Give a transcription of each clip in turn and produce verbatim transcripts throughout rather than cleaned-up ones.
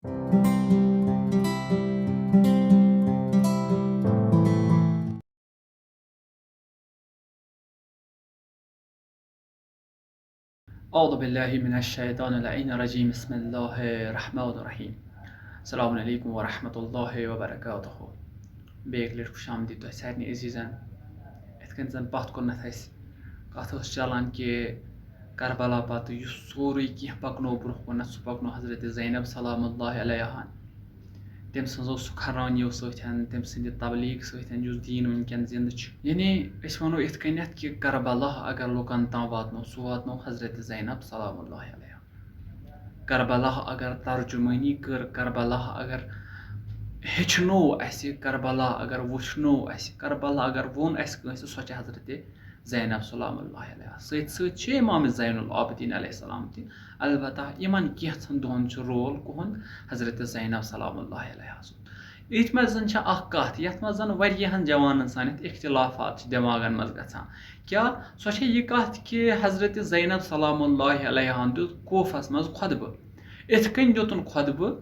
اعوذ باللہ من الشیطان اللعین الرجیم، بسم اللہ الرحمن الرحیم۔ السلام علیکم ورحمۃ اللہ وبرکاتہ۔ بیٚیہِ اَکہِ لَٹہِ خوش آمدید تۄہہِ سارنٕے عزیٖزَن۔ یِتھ کٔنۍ زَن پَتھ کُنَتھ اَسہِ کَتھ ٲس چَلان کہِ کربلا پَتہٕ یُس سورُے کینٛہہ پَکنو برٛونٛہہ کُنَتھ، سُہ پَکنو حضرت زینب سلام اللہ علیہا۔ تٔمۍ سٕنٛزو سُکھرانیو سۭتۍ، تٔمۍ سٕنٛدِ تبلیغ سۭتۍ یُس دیٖن وٕنکٮ۪ن زِندٕ چھُ۔ یعنی أسۍ وَنو یِتھ کٔنٮ۪تھ کہِ کربلا اگر لُکَن تام واتنو، سُہ واتنو حضرت زینب سلام اللہ علیہا۔ کربلا اگر ترجمٲنی کٔر، کربلا اگر ہیٚچھنو اَسہِ، کربلا اگر وٕچھنو اَسہِ، کربلا اگر ووٚن اَسہِ کٲنٛسہِ، سۄ چھِ حضرت زینب سلام اللہ علیہا۔ سۭتۍ سۭتۍ چھِ امام زین العابدین علیہ السلام تہِ۔ البتہ یِمن کینٛژھن دۄہن چھُ رول کُہُنٛد حضرت زینب سلام اللہ علیہا سُنٛد۔ ییٚتھۍ منٛز زن چھِ اکھ کتھ، یتھ منٛز زن واریاہن جوانن سانٮ۪تھ اختلافات چھِ دٮ۪ماغن منٛز گژھان۔ کیٛاہ؟ سۄ چھےٚ یہِ کتھ کہِ حضرت زینب سلام اللہ علیہا ہن دیُت کوفس منٛز خطبہٕ۔ یِتھ کٔنۍ دیُتُن خطبہٕ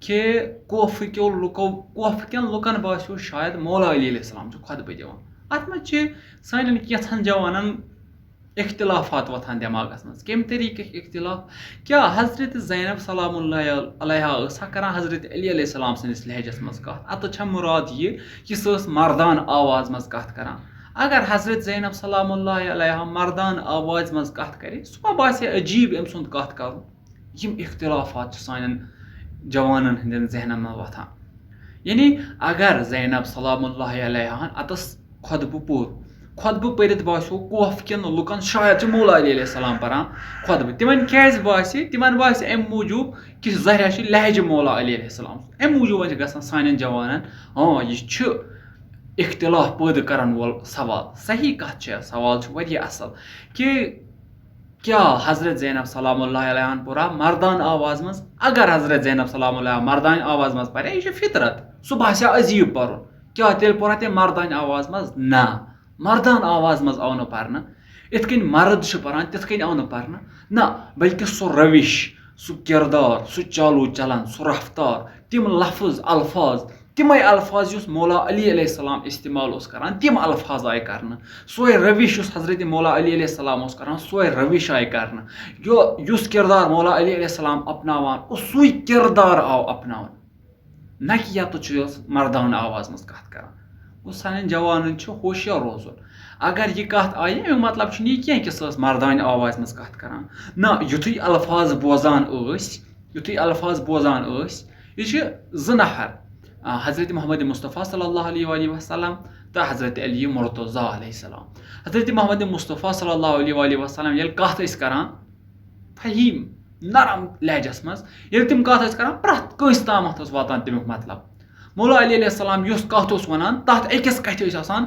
کہِ کوفہٕ کیو لُکو، کوفہٕ کٮ۪ن لُکن باسیو شاید مولا علی علیہ السلام چھُ خطبہٕ دِوان۔ اتھ منٛز چھِ سانٮ۪ن کینٛژھن جوانن اختلافات وۄتھان دٮ۪ماغس منٛز۔ کمہِ طریٖقٕکۍ اختلاف؟ کیٛاہ حضرت زینب سلام اللہ علیہا ٲسا کران حضرت علی علیہ السلام سٕنٛدِس لہجس منٛز کتھ؟ اتھ چھا مُراد یہِ کہِ سۄ ٲس مردانہٕ آواز منٛز کتھ کران؟ اگر حضرت زینب سلام اللہ علیہا مردانہٕ آوازِ منٛز کتھ کرِ، سُہ ما باسہِ عجیٖب أمۍ سُنٛد کتھ کرُن؟ یِم اختلافات چھِ سانٮ۪ن جوانن ہٕنٛدٮ۪ن ذہنن منٛز وۄتھان۔ یعنی اگر زینب سلام اللہ علیہا ہن اتس خطبہٕ پوٚر، خطبہٕ پٔرِتھ باسیو کوف کٮ۪ن لُکن شاید چھِ مولا علی علیہ السلام پران خطبہٕ۔ تِمن کیازِ باسہِ؟ تِمن باسہِ امہِ موٗجوٗب کہِ ظاہرہ چھِ لہجہِ مولا علی علیہ السلام۔ امہِ موٗجوٗب چھِ گژھان سانٮ۪ن جوانن، ہاں، یہِ چھُ اختلاف پٲدٕ کرن وول سوال۔ صحیح کتھ چھےٚ، سوال چھُ واریاہ اصل کہِ کیٛاہ حضرت زینب سلام اللہ علیہا ہن پوٚرا مردانہٕ آواز منٛز؟ اگر حضرت زینب سلام اللہ علیہا مردانہٕ آواز منٛز پرِ، یہِ چھِ فطرت، سُہ باسیٛا عجیٖب پرُن۔ کیٛاہ تیٚلہِ پوٚرا تٔمۍ مردانہٕ آواز منٛز؟ نہ، مردانہٕ آواز منٛز آو نہٕ پرنہٕ۔ یِتھ کٔنۍ مرد چھِ پران، تِتھ کٔنۍ آو نہٕ پرنہٕ۔ نہ، بلکہِ سُہ روش، سُہ کردار، سُہ چالو چلن، سُہ رفتار، تِم لفظ، الفاظ، تِمے الفاظ یُس مولا علی علیہ السلام استعمال اوس کران، تِم الفاظ آیہِ کرنہٕ۔ سۄے روش یُس حضرت مولا علی علیہ السلام اوس کران، سۄے روش آیہِ کرنہٕ۔ یو-، یُس کردار مولا علی علیہ السلام اپناوان اوس، سُے کردار آو اپناونہٕ۔ نہ کہِ یتہٕ چھُ یۄس مردانہٕ آواز منٛز کتھ کران۔ گوٚو سانٮ۪ن جوانن چھُ ہوشیار روزُن۔ اگر یہِ کتھ آیہِ، امیُک مطلب چھُنہٕ یہِ کینٛہہ کہِ سۄ ٲس مردانہٕ آواز منٛز کتھ کران۔ نہ، یُتھُے الفاظ بوزان ٲسۍ، یُتھُے الفاظ بوزان ٲسۍ، یہِ چھِ زٕ نفر، آ، حضرت محمد مصطفیٰ صلی اللہ علیہ وآلہ وسلم تہٕ حضرت علی مرتضیٰ علیہ السلام۔ حضرت محمد مصطفیٰ صلی اللہ علیہ وآلہ وسلم ییٚلہِ کتھ ٲسۍ کران فہیم، نرم لہجس منٛز، ییٚلہِ تِم کتھ ٲسۍ کران، پرٛٮ۪تھ کٲنٛسہِ تامتھ اوس واتان تمیُک مطلب۔ مولا علی علیہ السلام یۄس کتھ اوس ونان، تتھ أکِس کتھِ ٲسۍ آسان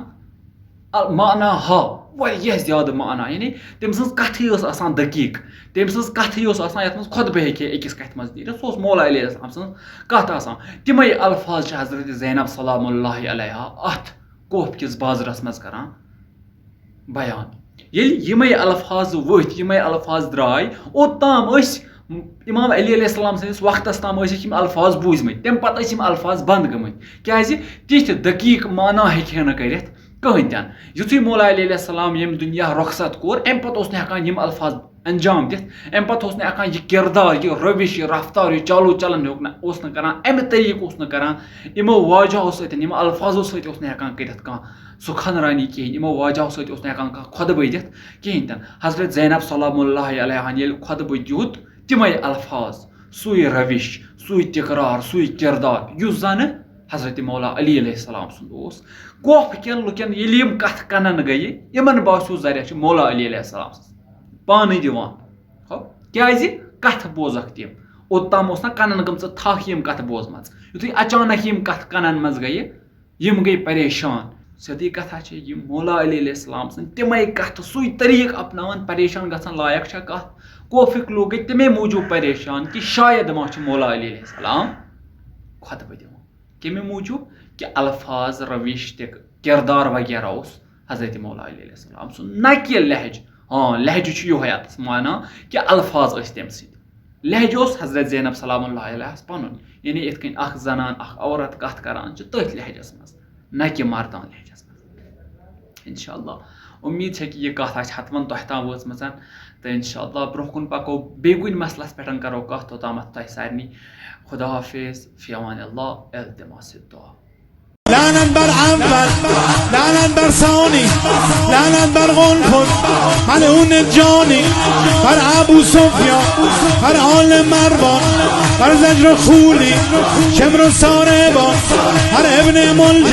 ال-، معنی ہا، واریاہ زیادٕ معنی، یعنی تٔمۍ سٕنٛز کتھٕے ٲس آسان دقیق، تٔمۍ سٕنٛز کتھٕے اوس آسان یتھ منٛز خۄطبہٕ ہیٚکہِ ہے أکِس کتھِ منٛز نیٖرِتھ، سُہ اوس مولا علیہ السلام سٕنٛز کتھ آسان۔ تِمے الفاظ چھِ حضرت زینب سلام اللہ علیہا اتھ کوف کِس بازرس منٛز کران بیان۔ ییٚلہِ یِمے الفاظ ؤتھۍ، یِمے الفاظ درٛاے، اوٚتام ٲسۍ امام علی علیہ السلام سٕنٛدِس وقتس تام ٲسِکھ یِم الفاظ بوٗزمٕتۍ، تمہِ پتہٕ ٲسۍ یِم الفاظ بنٛد گٔمٕتۍ، کیازِ تِتھۍ دقیق معنی ہیٚکہِ ہے نہٕ کٔرِتھ کٕہٕنۍ تہِ نہٕ۔ یُتھُے مولا علی علیہ السلام ییٚمہِ دُنیا رۄخصت کوٚر، امہِ پتہٕ اوس نہٕ ہٮ۪کان یِم الفاظ انجام دِتھ، امہِ پتہٕ اوس نہٕ ہٮ۪کان یہِ کردار، یہِ روش، یہِ رفتار، یہِ چالو چلن ہیوٚک نہٕ، اوس نہٕ کران، امہِ طریٖقہٕ اوس نہٕ کران، یِمو واجہو سۭتۍ، یِمو الفاظو سۭتۍ اوس نہٕ ہٮ۪کان کٔرِتھ کانٛہہ سُہ خانرانی کِہیٖنۍ، یِمو واجہو سۭتۍ اوس نہٕ ہٮ۪کان کانٛہہ خۄطبہٕ دِتھ کِہیٖنۍ تہِ نہٕ۔ حضرت زینب سلام اللہ علیہا ہن ییٚلہِ خۄطبہٕ دیُت، تِمے الفاظ، سُے روش، سُے تکرار، سُے کردار، یُس زنہٕ حضرت مولا علی علیہ السلام سُنٛد اوس۔ کوفہٕ کٮ۪ن لُکن ییٚلہِ یِم کتھٕ کنن گٔیہِ، یِمن باسیو زریا چھِ مولا علی علیہ السلام سٕنٛز پانے دِوان۔ ہو، کیازِ؟ کتھٕ بوزکھ تِم۔ اوٚتام اوس نہ کنن گٔمژٕ تھکھ یِم کتھٕ بوزمژ۔ یُتھُے اچانک یِم کتھٕ کنن منٛز گٔیہِ، یِم گٔے پریشان۔ سیٚدٕے کتھا چھےٚ، یِم مولا علی علیہ السلام سٕنٛدۍ تِمے کتھٕ، سُے طریٖقہٕ اپناوان، پریشان گژھن لایق چھا کتھ؟ کوفٕکۍ لوٗکھ گٔے تمے موٗجوٗب پریشان کہِ شاید ما چھُ مولا علی علیہ السلام خۄطبہٕ دِوان۔ کمہِ موٗجوٗب؟ کہِ الفاظ، روش تہٕ کردار وغیرہ اوس حضرت مولا علی علیہ السلام سُنٛد، نہ کہِ لہجہٕ۔ ہاں، لہجہٕ چھُ یِہوے اتس معنی کہِ الفاظ ٲسۍ تٔمۍ سٕنٛدۍ۔ لہجہٕ اوس حضرت زینب سلام اللہ علیہس پنُن، یعنی یِتھ کٔنۍ اکھ زنان، اکھ عورت کتھ کران چھِ تٔتھۍ لہجس منٛز، نہ کہِ مردان لہجس منٛز۔ انشاءاللہ امید چھےٚ کہِ یہِ کتھ آسہِ حتمن تۄہہِ تام وٲژمٕژ، تہٕ انشاءاللہ برونٛہہ کُن پکو، بیٚیہِ کُنہِ مسلس پٮ۪ٹھ کرو کتھ، توٚتامتھ تۄہہِ سارنٕے خدا حافظ، فی امان اللہ، التماس الدعا۔ لعنت بر اول، لعنت بر ثانی، لعنت بر قنفذ، ملعون جانی، بر ابو سفیان، بر آل مروان، بر زجر و خولی، شمر و ساربان، بر ابن ملجم،